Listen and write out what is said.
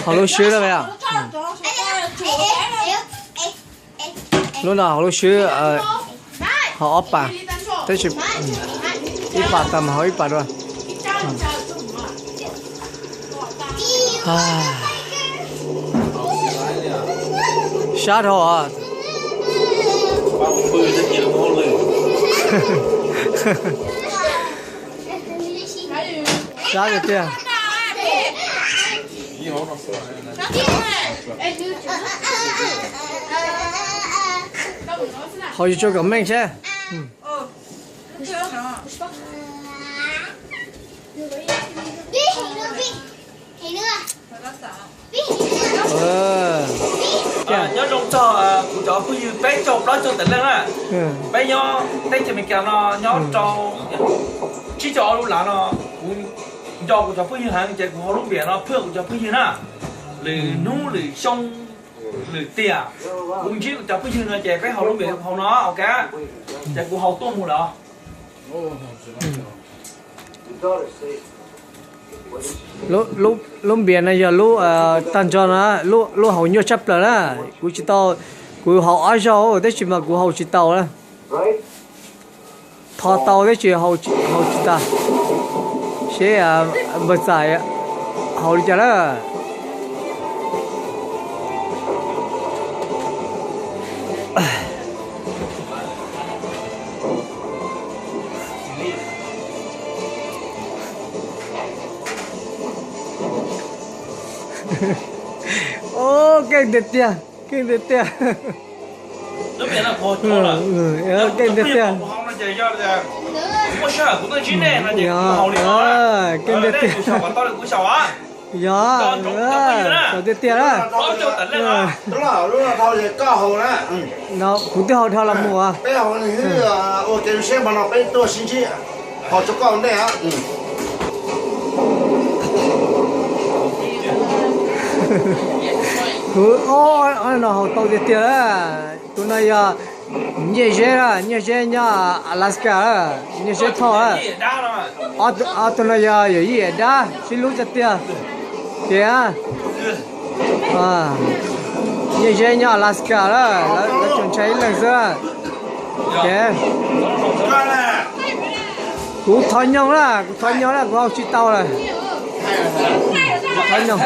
Hauv lub swb lawm yom. Lub no hauv lub swb hauv ob pas, tab sis ib pas tau mas hauv ib pas dua. Sab dhau. Sab tiag tiag. Hauv yus tsuas kom meej seb. Nyob zoo txog kuv cov phooj ywg peb caug plaub caug tawm leej na. Peb nyob teb chaws Amelikas no nyob rau tsib caug ob lub lav no, kuv nco kuv cov phooj ywg heev ces kuv haus lub npias no phwj kuv cov phooj ywg na. Lwm hnub lwm xyoo lwm tiam kuv ntsib kuv cov phooj ywg no ces peb haus lub npias hauv no ok. Ces kuv haus tuaj mus lawm. Lub npias no yog lub tag nrho no, lub haus nyuaj tshaj plaws na. Kuv tsis tau, kuv haus ob zaug tab sis mas kuv haus tsis tau na. Tho tau tab sis haus tsis tau. Seb npawg Txais haus li cas lawm. Keej tiag tiag, keej tiag tiag. Keej tiag tiag. Keej tiag tiag. Yog, tau tiag tiag na. Kuv twb haus dhau los mus. Kuv ob no haus tau tiag tiag. Tus no yog Nyiaj Zeb, Nyiaj Zeb nyob Alaska, Nyiaj Zeb Thoj. Ob tug no yog yawm yij yawm dab sib hlub tiag tiag. Ces Nyiaj Zeb nyob Alaska lawm, lawv tsuas ntshai ib leeg xwb. Ces kuv thov nyoog na, kuv thov nyoog na, kuv haus tsis tau lawm. Thov nyoog.